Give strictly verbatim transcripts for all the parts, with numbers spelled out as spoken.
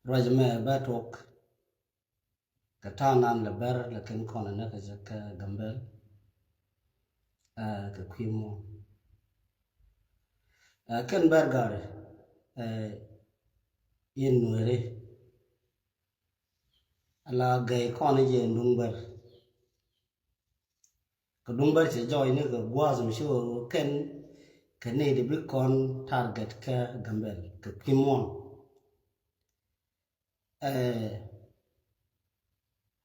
Ruac mɛ bä tuɔk kɛ ta̱a̱ nan lɛ bɛr lɛ kɛn kɔn ɛ nɛ kɛ jɛ kɛ Gambɛl, ɛ, kɛ kui̱ muɔ̱ɔ̱n. Ɛ, kɛn bɛr gari, ɛ, in Nuɛri. Ala gɛy kɔn jɛ in duŋ bɛr. Kɛ duŋ bɛr cɛ jɔɔc ni kɛ gua̱a̱th mi ci wä kɛn kɛ nɛy di bi kɔn target kɛ Gambɛl kɛ kui̱ muɔ̱ɔ̱n. Ɛ,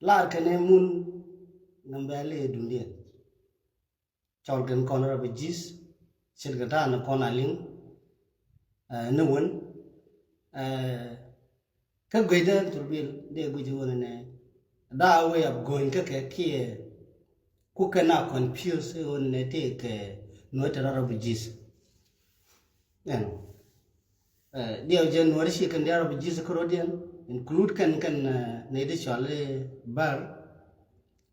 lar kɛn ɛ mun Gambɛl i̱ duŋdiɛn. Cɔl kɛn kɔn refugees, ce̱tkɛ ta̱a̱ ni kɔn a liŋ, ɛ, ni wen, ɛ, kä guecdä thurbil dee guic wen nɛ. That way of going kä kɛ kiɛ ku kɛn a confuse wen nɛ tëë kɛ nuɔ̱t tɛ refugees. Ɛn, ɛ, diɛw jɛ nuɔ̱t ci kɛn diaal refugees kä ro̱diɛn, include kɛn, kɛn, ɛ, nɛy di cɔal i̱ Bär,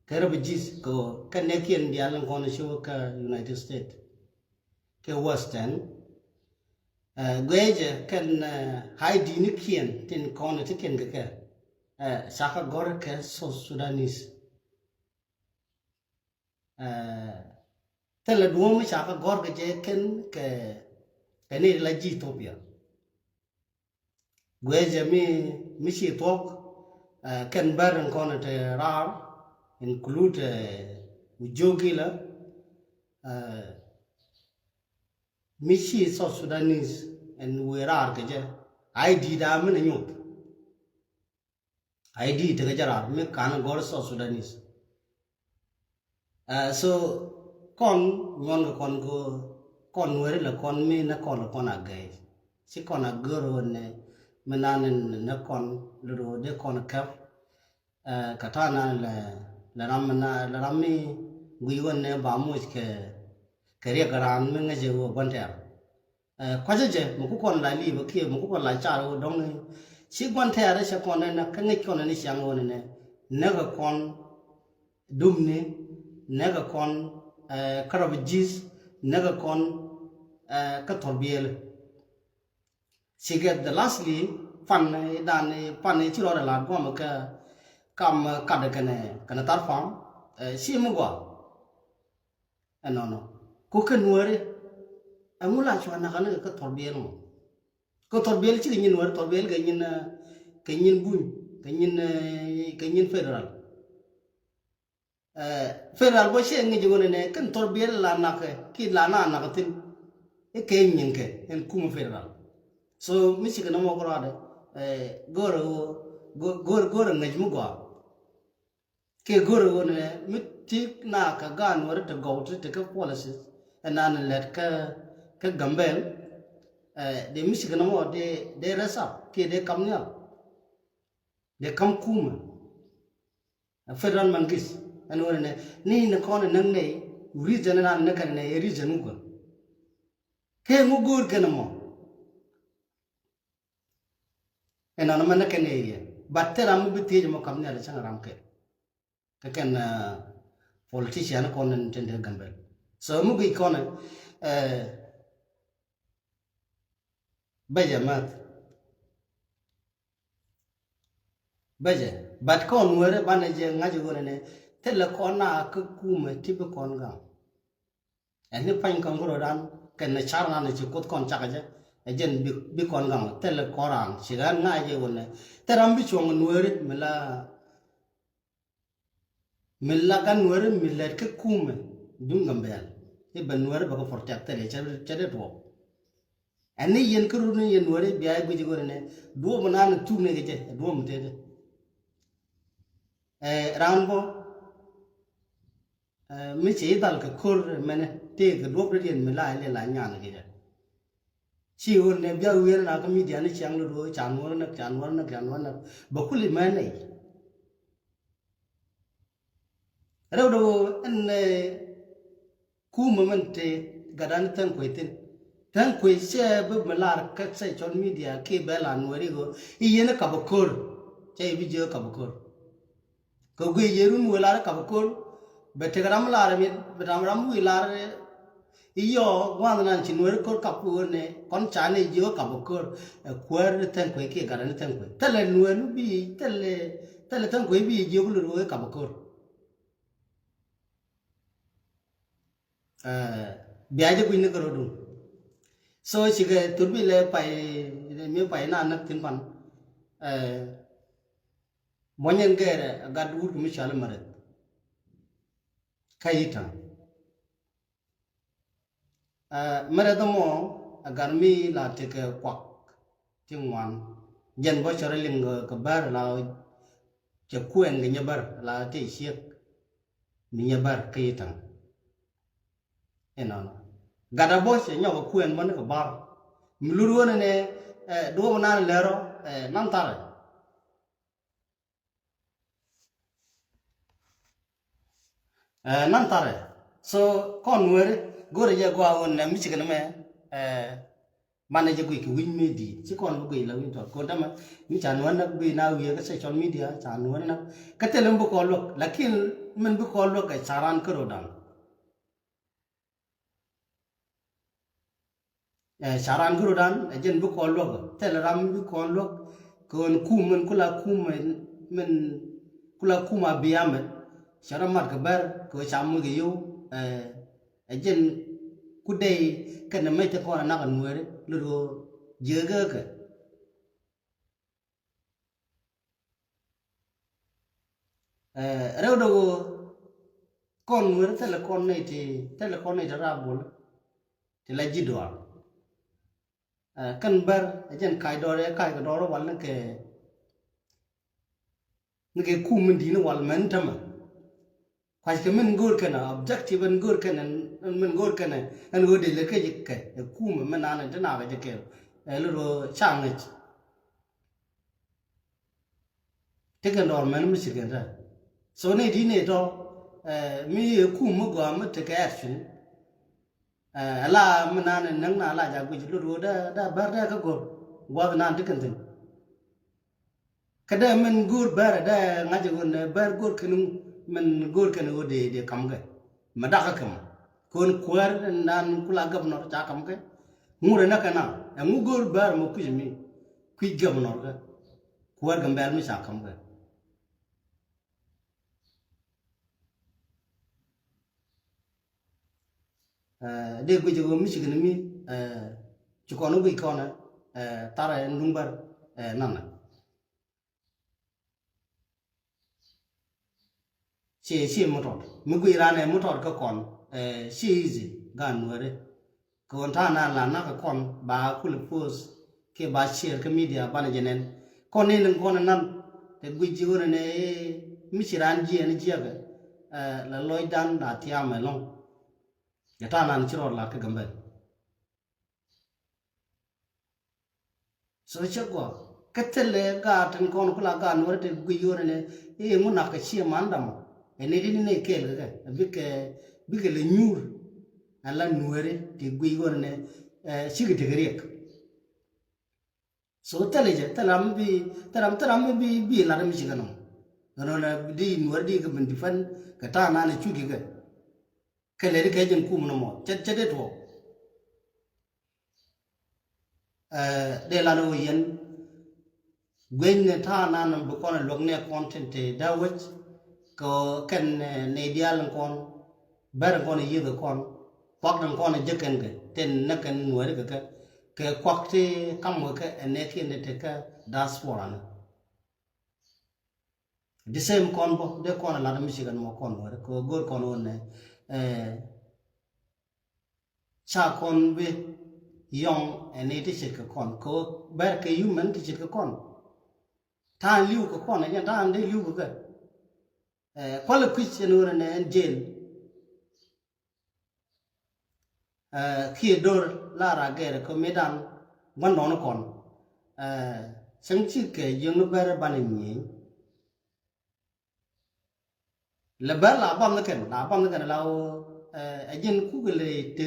kɛ refugees kɛ ɣöö kɛn nɛɛkiɛn diaal in kɔn ci wä kä United States kɛ Western. Ɛ, guɛcɛ kɛn, ɛ, I D nikiɛn tin kɔn ti kɛn kɛ kɛ, ɛ, cakɛ gɔr kɛ South Sudanese. Ɛ, thilɛ duɔ̱ɔ̱m mi cakɛ gɔr kɛ jɛ kɛn kɛ, kɛ ni la ji̱ Ethiopia. Guecɛ mi, mi ci thuɔ̱k, ɛ, kɛn Bär in kɔn te raar, include, ɛ, Ujogila, ɛ, mi ci South Sudanese ɛn wëë raar kɛ jɛ. I D da mi ni nyuth. I D tekɛ jɛ raar mi kan gɔr South Sudanese. Ɛ, so kɔn nyuɔn kɛ kɔn ko, kɔn Nuɛri lɛ kɔn mi nɛ kɔn lɛ kɔn a gɛy. Ci kɔn a gör wä nɛ mi nan nɛ kɔn lɛ ro dee kɔn kɛp. Ɛ, kɛ ta̱a̱ nan lɛ, lɛ ram mi na, lɛ ram mi guic wä nɛ ba muc kɛ, kɛ riɛk raan mi ŋäcɛ wä gua̱n tɛɛr. Ɛ, kuacä jɛ mi ku kɔn la li̱i̱p kiɛ mi ku kɔn la car wä dɔ̱ŋ ni ci gua̱n tɛɛr cɛ kɔn nɛ kä ŋäc kɔn ni ciaŋ wä ni nɛ, näkɛ kɔn dumni, näkɛ kɔn, ɛ, kä refugees, näkɛ kɔn, ɛ, kä thurbiɛl. Ci kɛ the lastly pan dan pan ci rɔɔdɛ la guam kɛ kam kat kɛnɛ, kɛnɛ thar pam, ɛ, ci mi gua. Ɛnɔnɔ. Ku kɛ Nuɛri, ɛŋu la cua nakä ni kɛ thurbiɛl mɔ. Kɛ thurbiɛl cikɛ nyin Nuɛri, thurbiɛl kɛ nyin, ɛ, kɛ nyin buny, kɛ nyin, ɛ, kɛ nyin federal. Ɛ, federal bä ciɛ ŋi̱c ɣöö nɛnɛ kɛn thurbiɛl la nakä, ki la na nakä thi̱n. I̱ kɛ nyinkɛ ɛn kumɛ federal. So mi cikɛ nɔmɔ kɛ rɔadɛ, ɛ, go̱rɛ ɣöö, go̱-, go̱rɛ, go̱rɛ ŋäc mi gɔaa. Kɛ go̱rɛ ɣöö nɛnɛ mi ti nakä gaat Nuɛri te gɔw ti te kä policies ɛn nan lɛt kä, kä Gambɛl, ɛ, dee mi cikɛ nɔmɔ dee, dee rest up kiɛ dee kam nhial. Dee kam kumɛ. Federal mangis ɛn ɣöö nɛ ni ni kɔn näk nɛy reason ɛn an näk kɛn nɛ reason ŋukɛ. Kɛ ŋu go̱o̱r kɛn mɔ. Ɛn an mɛ näk kɛn nɛ yɛ. But thil ram mi bi thiec mɔ kam nhial cäŋ ram kɛ. Kɛ kɛn, uh, politician kɔn tin te Gambɛl. So mi guic kɔn, uh, bɛ jɛ math. Bɛ jɛ. But kɔn Nuɛri banɛ jɛ ŋa̱c ɣöö nɛ thilɛ kɔn na kä kumɛ ti bi kɔn gaŋ. Ɛn ni pany kɔn gurɔ dan kɛn ni car nan ci Kuoth kɔn cakɛ jɛ. Ɛ jɛn bi, bi kɔn gaŋ thilɛ kɔn ran ci ɣän ŋa̱c jɛ ɣöö nɛ thil ram bi cuɔ̱ŋ Nuɛri mi la Mi la gan Nuɛri mi lɛt kä kumɛ duŋ Gambɛl. I̱ bɛ Nuɛri bɛ kɛ protect thilɛ cɛ, cɛ dee duɔp. Ɛn ni yɛn kä rut ni yɛn Nuɛri bia i̱ guic i̱ ɣöö nɛ duɔp mi naan thuk ni kɛ jɛ, duɔp mi tëëdɛ. Ɛ, raan bɔ, ɛ, mi ci i̱ dhal kɛ ko̱r mɛnɛ tëë kɛ duɔp rɛdiɛn mi la ilɛ la nyan kɛ jɛ. Ci ɣöö nɛ bia wi̱i̱ na kä media ni ciaŋ lɛ duɔp ca Nuɛri näk, ca Nuɛri näk, ca Nuɛri näk. Bɛ kul imɛ nɛy. Rɛw dee ɣöö ɛn, ɛ, kumɛ mɛn te gatdan Thɛŋ Kuec thi̱n. Thɛŋ Kuec cɛ bi mi lar kä social media kiɛ bɛ la Nuɛri ɣöö i̱ yɛn ɛ kap ɛ ko̱r. Cɛ i̱ bi jiök kap ɛ ko̱r. Kɛ guic yɛ run wëë lar ɛ kap ɛ ko̱r. Bɛ tek ram lar ɛ mi̱et, bɛ ram ram wi̱i̱ lar ɛ Iyɔ gua̱a̱th nan ci Nueeri ko̱r kap ɣöö nɛ kɔn ca nɛ jiök kap ko̱r, ɛ, kuäär ni Thɛŋ Kuec kiɛ gat ni Thɛŋ Kuec. Thilɛ Nueeri bi, thilɛ, thilɛ Thɛŋ Kuec bi jiök lur ɣöö kap ko̱r. Ɛ, bia jɛ gui̱ni kɛ rɔ̱dun. So cikɛ thur bi lɛ pay, mi pay na näk thi̱n pan. Ɛ, muɔ̱nyɛn gɛɛrɛ gat wut kɛ mi cɔal i̱ Märɛth. Kä Itaŋ. Ɛ, Märɛth ɛmɔ ɛ gat mi la tekɛ kuak ti ŋuan. Jɛn bä cɔrɛ liŋ kɛ, kɛ bär la cɛ kuɛn kɛ nyɛ bär la tëë ciek. Mi nyɛ bär kä Itaŋ. Inɔnɔ. Gat a bä cɛ nyɔk kɛ kuɛn bä ni kɛ bär. Mi lur ɣöö nɛ, ɛ, duɔ̱ɔ̱p nan lɛr ɔ, ɛ, nan tharɛ. Ɛ, nan tharɛ. So kɔn Nueeri go̱rɛ jɛ gɔaa ɣöö nɛ mi cikɛ ni mɛ, ɛ, manɛ jɛ guic kɛ wi̱c mi di̱i̱t. Ci kɔn bi guic la wi̱c tɔt. Kɔn tämɛ mi ca Nueeri näk bi na wiee kä social media, ca Nueeri näk. Kä thilɛ mi bi kɔn luäk. Lakin min bi kɔn luäk ɛ ca raan kärɔ̱dan. Ɛ, ca raan kärɔ̱dan, ɛ jɛn bi kɔn luäk, thilɛ ram bi kɔn luäk, kɛ ɣöö kum min kula kum min, min kula kum a biamɛ, cɛ rɔ mat kɛ bär, kɛ ɣöö ca moc kɛ yio̱w, ɛ, ɛ jɛn ku dey kɛnɛ mec ti kɔn a nak a Nueeri, lur ɣöö jiäk kɛ kɛ. Ɛ, rɛw dɔ̱k ɣöö kɔn Nueeri thilɛ kɔn nɛy ti, thilɛ kɔn nɛy ti raabol ti la ji̱ dɔaar. Ɛ, kɛn bär ɛ jɛn kac dɔɔr ɛ kac kɛ dɔɔr wal ni kɛ, ni kɛ kum min di̱i̱t ni wal mɛn tämɛ. Kua̱ckɛ min go̱o̱r kɛnɛ objective, min go̱o̱r kɛnɛ, min go̱o̱r kɛnɛ ɛn ɣöö dee lɛ kɛ ji̱ kɛ ɛ kum min naan ti nakä jɛ kɛɛl. Ɛ, lur ɣöö ca ŋäc. Tekɛ dɔɔr mɛn mi ci kɛn tɛ. So ni di ni tɔ, ɛ, mi yɛ kum mi gɔaa mi tekɛ action. Ɛ, ala mi naan näk na la ja guic lut wä dee, dee bär dee kä go̱r. Gua̱th naan ti kɛn thi̱n. Kä dee min go̱o̱r bär dee ŋa̱c ɣöö nɛ bär go̱o̱r kɛn, min go̱o̱r kɛn ɣöö dee, dee kam kɛ. Mi dakä kɛ mɔ. Kɔn kuäär nan kula governor ca kam kɛ. Ŋut ɛ näk kɛ na. Ɛ ŋu go̱o̱r bär mɔ kui̱c mi. Kui̱c governor kɛ. Kuäär Gambɛl mi ca kam kɛ. Ɛ, dee guic ɛ ɣöö mi cikɛ ni mi, ɛ, ci kɔn wä guic kɔn ɛ, ɛ, tharɛ ɛn duŋ bär, ɛ, nanɛ. Ci, ci mi tɔt. Mi guic ran ɛ mi tɔt kä kɔn, ɛ, ci easy gan Nueeri. Kɛ ɣöö ta̱a̱ na la nak kɛ kɔn ba kulɛ post kiɛ ba share kä media banɛ jɛ nɛn. Kɔn ni liŋ kɔn nan tɛ guic ji̱ ɣöö nɛ mi ci raan jiɛɛn jiɛkɛ, ɛ, la lɔcdan la thiaam ɛlɔ̱ŋ. Jɛ ta̱a̱ nan ci rɔɔd la kä Gambɛl. So cɛ gɔaa kä thilɛ gaat tin kɔn kula gaat Nuɛri ti guic ɣöö nɛ i̱ ŋu nak kɛ ciɛ man damɔ. Ɛ ni di ni nɛ kɛɛl kɛ kɛ bikɛ, bikɛ lɛ nyuur. Ɛ la Nuɛri ti guic ɣöö nɛ, ɛ, cikɛ tekɛ riɛk. So thilɛ jɛ, thilɛ ram mi bi, thilɛ ram, thilɛ ram mi bi, bi lat mi cikɛ nɔmɔ. Ɛnɔ nɛ di Nuɛri di kɛ bin defend kɛ ta̱a̱ nan ɛ cuc kɛ kɛ. Kɛ lɛri kɛ jɛn kum nɔmɔ cɛ, cɛ dee tuɔɔk. Ɛ, dee lan ɣöö yɛn gueny ni ta̱a̱ nan bi kɔn ɛ luäk nɛ kɔn tin te da̱wäc kɛ kɛn, ɛ, nɛy diaal ni kɔn bɛr ni kɔn ɛ yiëth kɛ kɔn kuak ni kɔn ɛ jek kɛn kɛ tin nɛ kɛn Nuɛri kɛ kɛ kɛ kuak ti kam kɛ kɛ ɛ nɛ kiɛn ti te kä diaspora ni. The same kɔn bä dee kɔn lat mi cikɛ nɔmɔ kɔn wär kɛ go̱r kɔn wä nɛ, ɛ, ca kɔn bi yɔŋ ɛ ni ti ce̱tkɛ kɔn kɛ bɛr kɛ human ti ce̱tkɛ kɔn. Ta̱a̱n li̱w kɛ kɔn ɛ jɛn ta̱a̱n dee li̱w kɛ kɛ. Ɛ, kualɛ kui̱c ɛn wä nɛ ɛn jail. Ɛ, kiɛ do̱r la ra gɛɛr kɛ mëëdan gua̱ndɔɔŋni kɔn. Ɛ, cäŋ cikɛ jiäkni bɛr banɛ nyieny. Lɛ bɛr la bam ni kɛn, la bam ni kɛn la wä, ɛ, ɛ ji̱n kukɛ lɛ te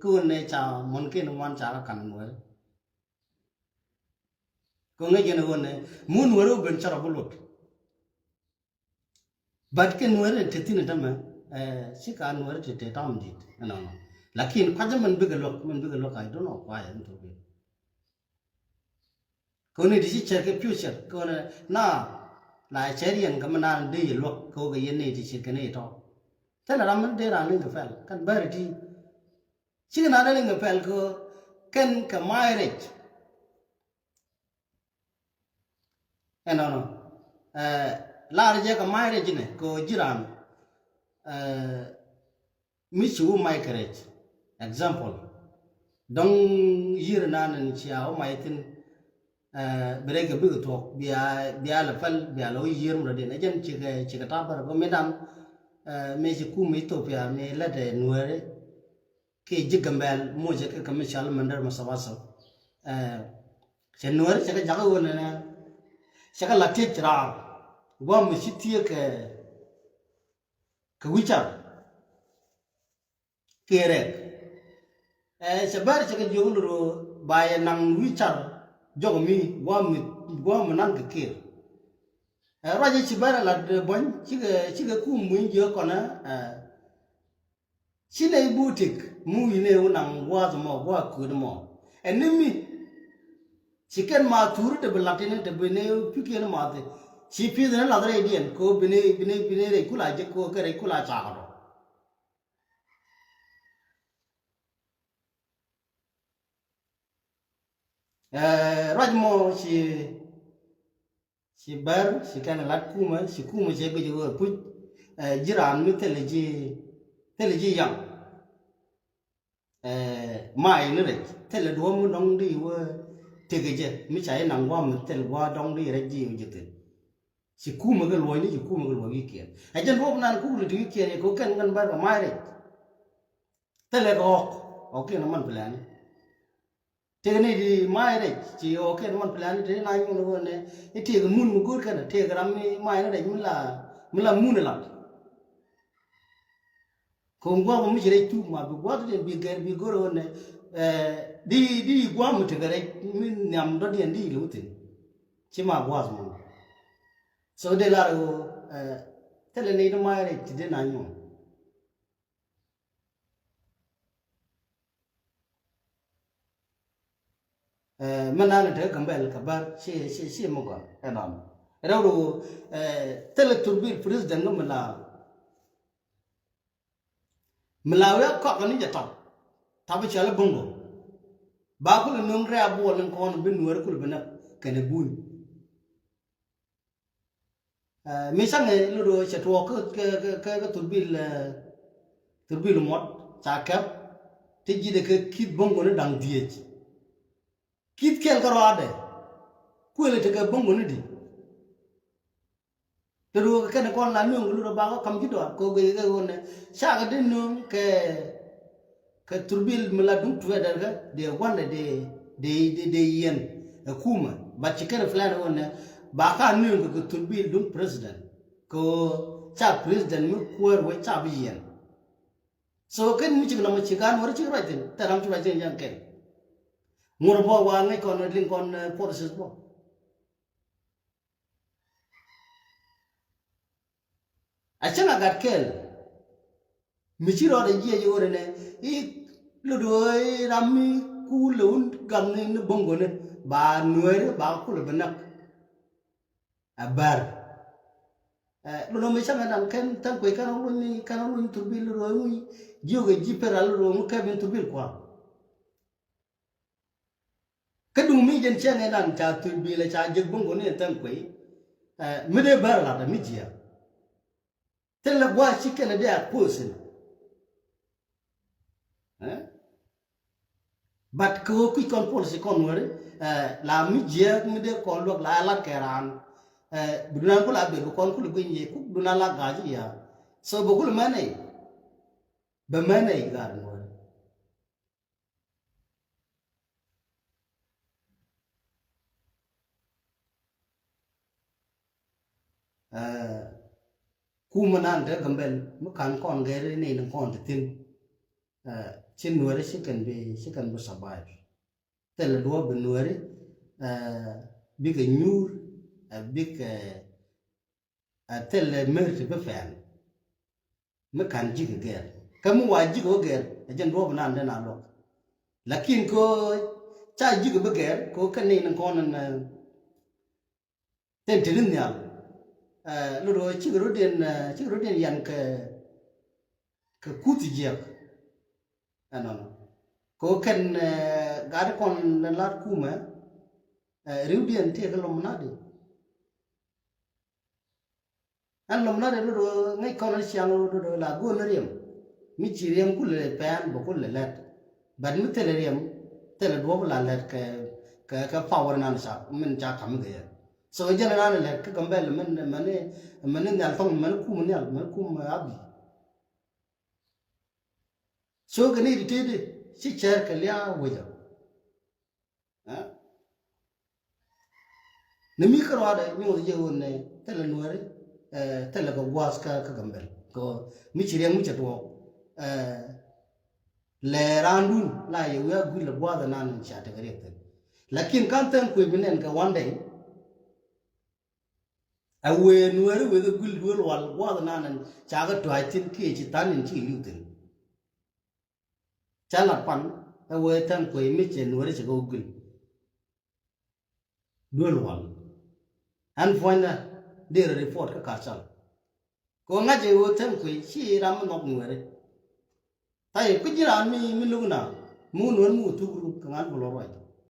kä wä nɛ ca mɔn kɛn ŋuan ca kä kan Nuɛri. Kɛ ŋäc jɛn ɛ wä nɛ mun Nuɛri wä ben cɔr a bi luɔt. But kɛ Nuɛri te thi̱n tämɛ, ɛ, ci ka Nuɛri te, te tam dit ɛnɔnɔ. Lakin kua̱cä min bikɛ luäk, min bikɛ luäk, I don't know why, I don't know. Kɛ ɣöö ni ti ci cɛr kɛ future, kɛ ɣöö ni na la cɛr yɛn kɛ mi naan dee yɛ luäk kɛ ɣöö kɛ yɛn ni ti ci kɛ ni tɔ. Thilɛ ram mi dee raan liŋ kɛ pɛl kɛn bäri ti. Cikɛ naan dee liŋ kɛ pɛl kɛ ɣöö kɛn kɛ ma̱a̱ rɛc. Ɛnɔnɔ. Ɛ, lar jɛ kɛ ma̱a̱ rɛc inɛ kɛ ɣöö ji̱ raan. Ɛ, mi ci wä mac kɛ rɛc. Example. Dɔ̱ŋ yiër naan ni cia wä mac thi̱n, ɛ, bi rɛc kɛ bikɛ thuɔ̱k, bia, bia lɛ päl, bia lɛ wä yiër mi rɔ̱diɛn. Ɛ jɛn cikɛ, cikɛ ta̱a̱ bär kɛ mi dan, ɛ, mi ci kum Ethiopia, mi lät ɛ Nuääri. Kiɛ ji̱ Gambɛl, mucɛ kɛ kɛ mi cal Mɛndɛr Masawaso. Ɛ, cɛ Nuääri cɛ kɛ jakä ɣöö nɛnɛ, cɛ kɛ la tiec raar. Gua̱a̱m mi ci thieek kɛ, kɛ wi̱car kiɛ rɛk. Ɛ, cɛ bɛr cɛ kɛ jiök lurö ba yɛ naŋ wi̱car jɔk mi guam mi, guam mi nan kɛ kiɛ. Ɛ, ruac ci bɛr lat buɔ̱ny cikɛ, cikɛ kum wi̱ny jiök kɔnɛ, ɛ, ci nɛ i̱ butik mi wi̱n ɛ wä naŋ gua̱a̱th mɔ gua̱a̱th kuet mɔ. Ɛ ni mi ci kɛn ma thuri te bi lat in te bi ni pi̱kiɛn ma thi. Ci pi̱th ni lath rɛy diɛn ko bi ni, bi ni, bi ni rɛy kula jek ko kɛ rɛy kula cakɔ dɔ. Ɛ, ruac mɔ ci, ci bɛr, ci kɛn lat kumɛ, ci kumɛ cɛ guic wä puc, ɛ, ji̱ raan mi thilɛ ji̱, thilɛ ji̱ yaŋ. Ɛ, mac ni rɛc, thilɛ duɔ̱ɔ̱p mi dɔ̱ŋ di wä tekɛ jɛ, mi ca inaŋ gua̱a̱m mi thil gua̱a̱ dɔ̱ŋ di rɛc di wä jɛ thi̱n. Ci kumɛ kɛ luɔ̱cni, ci kumɛ kɛ luɔ̱c wi̱i̱kiɛn. Ɛ jɛn duɔ̱ɔ̱p nan kukli ti wi̱i̱kiɛn yɛ kɛ kɛn ŋän bär kɛ mac rɛc. Thilɛ kɛ ɣɔk, ɣɔkiɛn man plan. Tëëk ni di mac rɛc, ci ɣɔkiɛn man plan, tëëk na nyuɔn ɣöö nɛ, i̱ tëëk mun mi go̱o̱r kɛn, tëëk ram mi mac ni rɛc mi la, mi la mun lat. Kɛ ɣöö gua̱a̱th mi ci rɛc thuk ma bi gua̱a̱th diɛn bi gɛr bi go̱o̱r ɣöö nɛ, ɛ, di, di gua̱a̱th mi tekɛ rɛc mi nhiam dɔ̱diɛn di lo̱k thi̱n. Ci ma gua̱a̱th mun. So dee lar ɣöö, ɛ, thilɛ ni di mac rɛc ti dee na nyuɔn. Ɛ, mɛ nan te Gambɛl kɛ bär ci, ci, ci mɛ gɔaa ɛnɔn. Rɛw ru, ɛ, thilɛ thurbil president mi la, mi la wi̱i̱ kɔk ni jɛ tɔp. Tap cɔl i̱ Boŋgo. Ba kul nuŋ rɛɛ buɔl in kɔn bi Nuääri kul bi näk kɛnɛ buny. Ɛ, mi caŋɛ lot ɣöö cɛ tuɔɔk kä, kä, kä, kä, kä thurbil, ɛ, thurbil muɔt ca kɛp ti ji̱dɛ kɛ ki̱th Boŋgo ni da̱ŋ dhieec. Ki̱th kɛl kä ruaadɛ kuëlɛ tekɛ Boŋgo ni di. Lot ɣöö kɛ kɛn kɔn la nööŋ kɛ lot ɣöö bakɔ ka̱m ji̱ dɔɔr kɛ ɣöö gɛ kɛ ɣöö nɛ cakɛ di nööŋ kɛ Kɛ thurbil mi la duŋ tuɛɛdɛr kä dee gua̱ndɛ dee, dee, dee, dee yiɛn ɛ kumɛ. But ci kɛn plan ɣöö nɛ ba ka nööŋ kɛ, kɛ thurbil duŋ president. Kɛ ɣöö ca president mi kuäär wec ca bi yiɛn. So kɛn mi cik nɔmɔ ci gan wär cik ruac thin, thɛr ram ci ruac thin yan kɛn. Ŋuɔr bɔ wa ŋäc kɔn liŋ kɔn, eh, policies bɔ. A cäŋ a gat kɛl. Mi ci rɔɔdɛ jiɛc i̱ ɣöö nɛ i̱ lot ɣöö i̱ ram mi kuul lɛ wun gam ni, ni Boŋgo ni ba Nuääri ba kulɛ bi näk. A bär. Ɛ, lot ɣöö mi cäŋ ɛ nan kɛn tha̱a̱ŋ kuec kɛn rɔ luny ni, kɛn rɔ luny thurbil lot ɣöö ŋuc jiök ɛ ji̱ pɛr a lot ɣöö ŋu kɛp in thurbil kua̱r. Kä duŋ mi jɛn cäŋ ɛ nan ca thurbil ɛ ca jek Boŋgo ni ɛn tha̱a̱ŋ kuec. Ɛ, mi dee bär lat ɛ mi jiääk. Thilɛ gua̱a̱th ci kɛn dee a puɔth thi̱n. Ɛ? But kɛ ɣöö kui̱c kɔn policy kɔn Nuääri, ɛ, la mi jiääk mi dee kɔn luäk la lat kɛ raan. Ɛ, bi dunan kula ber bi kɔn kul gui̱ny yɛ kuk dunan la ga̱a̱c i̱ ya. So bɛ kul mɛn ɛ. Bɛ mɛn ɛ i̱ ga̱a̱r Nuääri. Ɛ, kumɛ nan te Gambɛl mi kan kɔn gɛr ni ni kɔn te thi̱n. Ɛ, ci Nuääri ci kɛn bi, ci kɛn bi survive. Thilɛ duɔ̱ɔ̱p bi Nuääri, ɛ, bikɛ nyuur, ɛ, bikɛ, ɛ, thilɛ mer ti bi pɛn. Mi kan ji̱ kɛ gɛr. Kä mi wa ji̱k ɣä gɛr ɛ jɛn duɔ̱ɔ̱p nan den a luɔk. Lakin kɛ ɣöö ca ji̱k bi gɛr kɛ ɣöö kɛn ni ni kɔn ni, eh, tin te ni nhial. Eh, lot ɣöö cikɛ rɔ̱diɛn, eh, cikɛ rɔ̱diɛn yan kɛ, kɛ kuth jiɛk. Ɛnɔnɔ. Kɛ ɣöö kɛn, eh, gat kɔn ni lat kumɛ, eh, riwdiɛn tëë kɛ lɔm nadi. Ɛn lɔm nadi lot ɣöö ŋäc kɔn ni ciaŋ lot ɣöö la go̱o̱n ni riɛm. Mi ci riɛm kulɛ pɛn bɛ kulɛ lɛt. But mi thilɛ riɛm, thilɛ duɔ̱ɔ̱p la lɛt kɛ, kɛ, kɛ power nan ca, min ca ka̱m kɛ yɛ. So jɛn nan lɛt kä Gambɛl mɛn, mɛn, mɛn nhial thɔŋ, mɛn kum nhial, mɛn kum abi. So kɛ ni ti tëëdi ci cɛr kɛ lia̱a̱ wecä. Ɛ? Ni mi kä ruaadɛ nyuɔth jɛ ɣöö nɛ thilɛ Nuääri, eh, thilɛ kɛ gua̱a̱th kä, kä Gambɛl. Kɛ mi ci riɛm mi cɛ tuɔɔk. Eh, lɛ raandun la yɛ wi̱i̱ a gui̱l lɛ gua̱a̱th ɛnan ca tekɛ riɛk thi̱n. Lakin ka̱n thɛn kuëë bi nɛn kɛ one day. Ɛ wëë Nuääri wëë kɛ gui̱l duel wal gua̱a̱th ɛnan ca kɛ tua̱a̱c thi̱n kiɛ ci tha̱a̱n in ci li̱w thi̱n. Ca lat pan ɛ wee tha̱a̱ŋ kuey mi cɛ Nuääri cɛ kɛ wä guil. Duel wal. Ɛn puɔ̱nydä derɛ report kä Karchal. Kɛ wä ŋa̱c ɛ wee tha̱a̱ŋ kuey ci ram mi nhɔk Nuääri. Tha̱a̱ŋ kui̱ ji̱ raan mi, mi luk na mi wä Nuääri mi wä thuk ru kɛ ŋa̱n bä lɔ ruac.